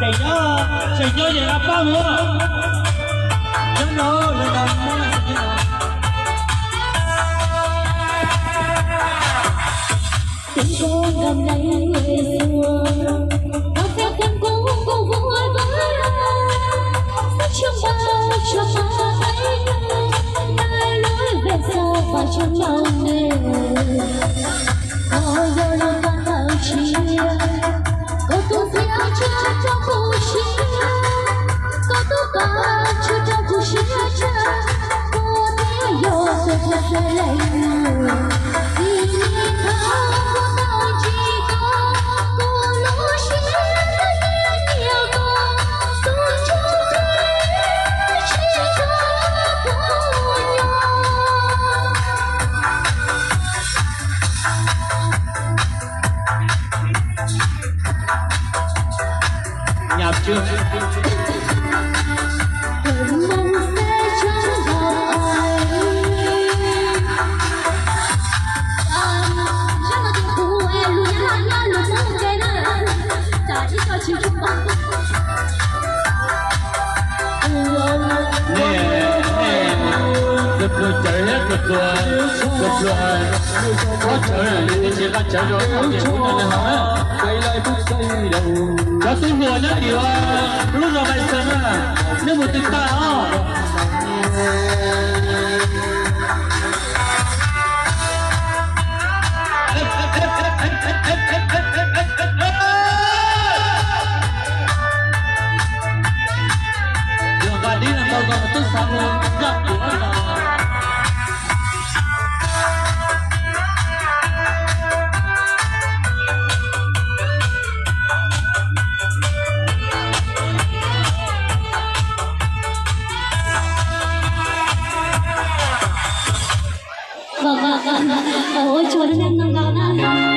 Tseem nyob, tseem nyob ces a pab mus. Nyob no, nyob no. Tiếng cô gầm lấy người xưa, có phép tiếng cô cô vui vơi. Sắp chiều bao cho ta thấy, ta lối về sau và trong lòng người. Có yêu lòng ta thở chia, có tu sĩ áo trắng trong khu chia, có tu có chưa trong khu chia cha, có thể yêu tôi thật sẽ lạnh lùng. Nyab tsw. Nej, nej, tus pluag cawv thiab tus pluag, tus pluag qab cawv, nej tsis qab cawv rau hauv ces kuv nrog nej haus na. Cov tub hluas nyob tim lub zos Npais Xees na, nej mus twg tag os? Yog nqa dib no tau kom tub xav mus zaj kuv no. Ua tsaug rau nej ntau na.